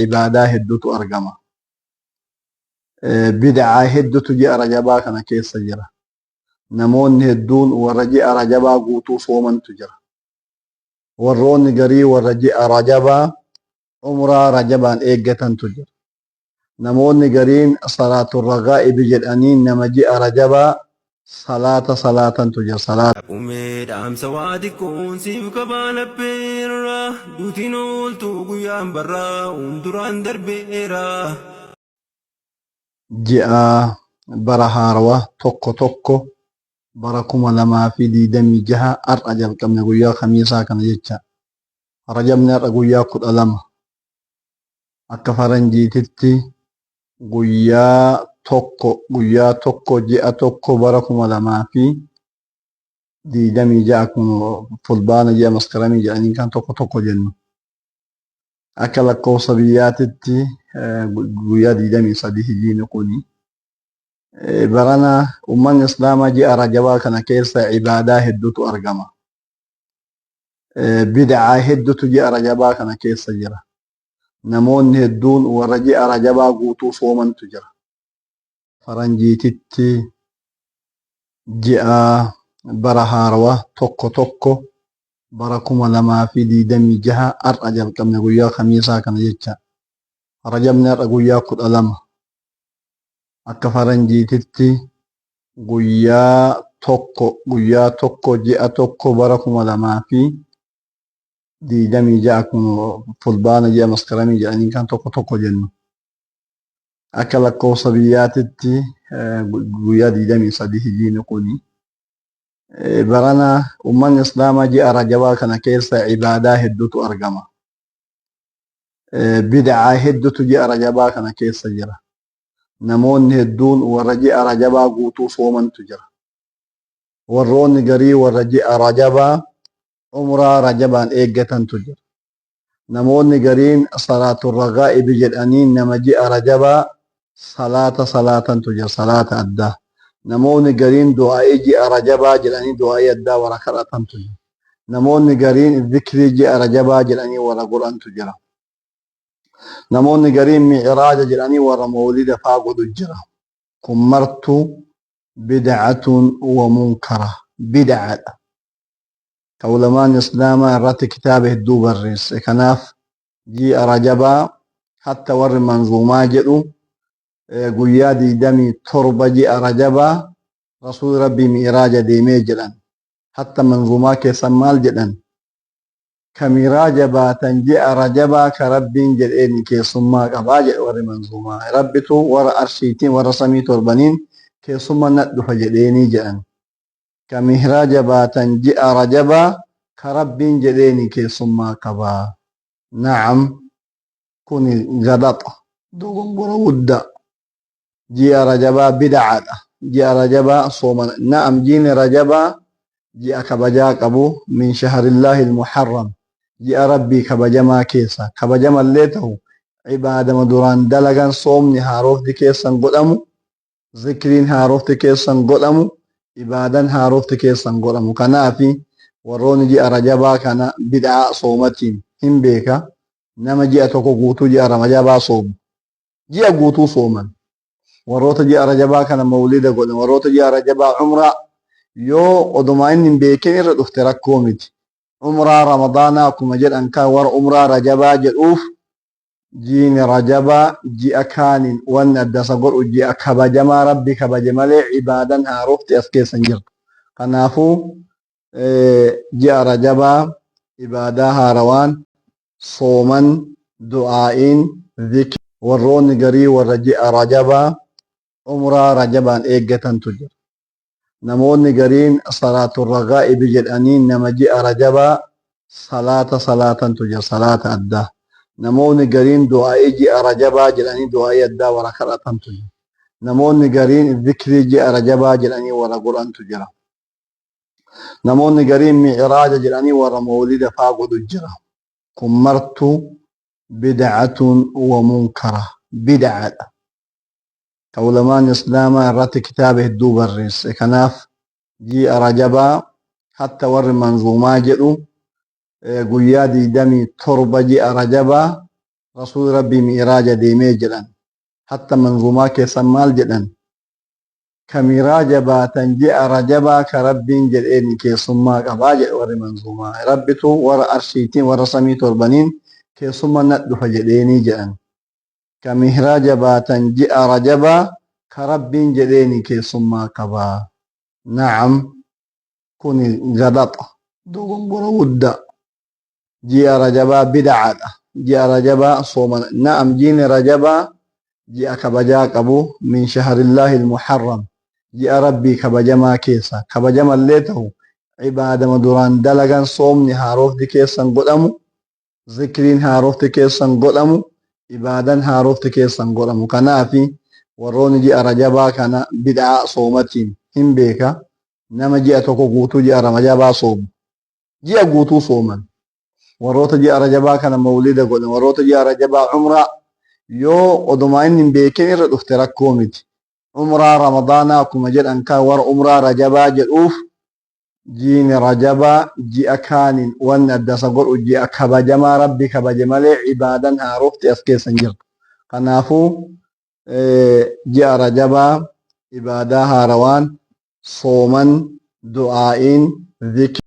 Ibaadaa hedduutu argama. Bid'aa hedduutu ji'a Rajabaa kana keessa jira. Namoonni hedduun warra ji'a Rajabaa guutuu soomantu jira. Warroonni garii warra ji'a Rajabaa umraa Rajabaan eeggatantu jira. Namoonni gariin salaatul ragaa'ibi jedhanii nama ji'a Rajabaa salaata salaatantu jira. Salaata. Dhaqumee dhaamsa waa xiqqoon siif qabaa lapheerra duutiin ooltu guyyaan barraa hunduraan darbeera. Ji'a bara haarawa 1 1 bara 2026 har'a jalqabne, guyyaa Khamiisaa kana jecha. Rajabni har'a guyyaa 12, akka faranjiititti guyyaa 1, guyyaa 1, ji'a 1, bara 2026. Kun Fulbaana, ji'a Maskaramii jedhanii kan 1 1 jennu. Akka lakkoofsa biyyaatitti guyyaa 23 hijiini kuni. Barana ummanni Islaamaa ji'a Rajabaa kana keessa ibaadaa hedduutu argama. Bid'aa hedduutu ji'a Rajabaa kana keessa jira. Namoonni hedduun warra ji'a Rajabaa guutuu soomantu jira. Faranjiititti ji'a bara haarawa 1 1 bara 2026 har'a jalqabne, guyyaa Khamiisaa kana jecha. Rajabni har'a guyyaa 12, akka faranjiititti guyyaa 1, guyyaa 1, ji'a 1, bara 2026. Kun Fulbaana, ji'a Maskaramii jedhanii kan 1 1 jennu. Akka lakkoofsa biyyaatitti guyyaa 23 hijiini kuni. Barana ummanni Islaamaa ji'a Rajabaa kana keessa ibaadaa hedduutu argama. Bid'aa hedduutu ji'a Rajabaa kana keessa jira. Namoonni hedduun warra ji'a Rajabaa guutuu soomantu jira. Warroonni garii warra ji'a Rajabaa umraa Rajabaan eeggatantu jira. Namoonni gariin salaatul ragaa'ibi jedhanii nama ji'a Rajabaa salaata salaatantu jira, salaata addaa. Namoonni gariin du'aa'ii ji'a Rajabaa jedhanii du'aa'ii addaa warra kadhatantu jira. Namoonni gariin zikrii ji'a Rajabaa jedhanii warra godhantu jira. Namoonni gariin mi'raaja jedhanii warra mawlida faa godhu jira. Kun martuu bid'atun wa munkara, bid'aadha. Ka ulamaan Islaamaa irratti kitaaba hedduu barreesse. Kanaaf ji'a Rajabaa hatta warri manzuumaa jedhu guyyaa 27 ji'a Rajabaa Rasuulli Rabbii mi'raaja deemee jedhan. Hatta manzuumaa keessan maal jedhan? Ka mi'raaja baatan ji'a Rajabaa ka Rabbiin jedheeni keessummaa qabaa jedhe warri manzuumaa. Rabbitu warra arshiitiin, warra samii torbaniin keessumma na dhufa jedheenii jedhan. Ka mi'raaja baatan ji'a Rajabaa ka Rabbiin jedheeni keessummaa qabaa. Na'am, kuni galaxa, dogongora guddaa. Ji'a Rajabaa bid'aadha. Ji'a Rajabaa soomana. Na'am, jiini Rajabaa ji'a kabajaa qabu, min shahrillaahi almuharram, ji'a Rabbii kabajamaa keessa. Kabajamallee ta'u ibaadama duraan dalagan, soomni haarofti keessan godhamu, zikriin haarofti keessan godhamu, ibaadan haarofti keessan godhamu. Kanaafi warroonni ji'a Rajabaa kana bid'aa soomatiin hin beeka. Nama ji'a tokko guutuu ji'a Rajabaa soomu. Ji'a guutuu sooman. Warroota ji'a Rajabaa kana mawlida godhan, warroota ji'a Rajabaa umraa, yoo odumaa inni hin beekin irra dhufte rakkoo miti. Umraa Ramadaanaa akkuma jedhan kan warra umraa Rajabaa jedhuuf, jiini Rajabaa ji'a kaaniin wanni adda isa godhu ji'a kabajamaa Rabbi kabaje malee ibaadan haarofti as keessa hin jirtu. Kanaafuu ji'a Rajabaa ibaadaa haarawaan sooman, du'aa'iin, zikri. Warroonni garii warra ji'a Rajabaa umraa Rajabaan eeggatantu jira. Namoonni gariin salaatul ragaa'ibi jedhanii nama ji'a Rajabaa salaata salaatantu jira, salaata addaa. Namoonni gariin du'aa'ii ji'a Rajabaa jedhanii du'aa'ii addaa warra kadhatantu jira. Namoonni gariin zikrii ji'a Rajabaa jedhanii warra godhantu jira. Namoonni gariin mi'raaja jedhanii warra mawlida faa godhu jira. Kun martuu bid'atun wa munkara, bid'aadha. Ka ulamaan Islaamaa irratti kitaaba hedduu barreesse. Kanaaf ji'a Rajabaa hatta warri manzuumaa jedhu guyyaa 27 ji'a Rajabaa Rasuulli Rabbii mi'raaja deemee jedhan. Hatta manzuumaa keessan maal jedhan? Ka mi'raaja baatan ji'a Rajabaa ka Rabbiin jedheen keessummaa qabaa jedhe warri manzuumaa. Rabbitu warra arshiitiin warra samii torbaniin keessumma na dhufa jedheenii jedhan. Ka mi'raaja baatan ji'a Rajabaa ka Rabbiin jedheeni keessummaa qabaa. Na'am, kuni galaxa, dogongora guddaa. Ji'a Rajabaa bid'aadha. Ji'a Rajabaa soomana. Na'am, jiini Rajabaa ji'a kabajaa qabu, min shahrillaahi almuharram, ji'a Rabbii kabajamaa keessa. Kabajamallee ta'u ibaadama duraan dalagan, soomni haarofti keessan godhamu, zikriin haarofti keessan godhamu, ibaadan haarofti keessan godhamu. Kanaafi warroonni ji'a Rajabaa kana bid'aa soomatiin hin beeka. Nama ji'a tokko guutuu ji'a Rajabaa soomu. Ji'a guutuu sooman. Warroota ji'a Rajabaa kana mawlida godhan, warroota ji'a Rajabaa umraa, yoo odumaa inni hin beekin irra dhufte rakkoo miti. Umraa Ramadaanaa akkuma jedhan kan warra umraa Rajabaa jedhuuf, jiini Rajabaa ji'a kaaniin wanni adda isa godhu ji'a kabajamaa Rabbi kabaje malee ibaadan haarofti as keessa hin jirtu. Kanaafuu ji'a Rajabaa ibaadaa haarawaan sooman, du'aa'iin, zikriin.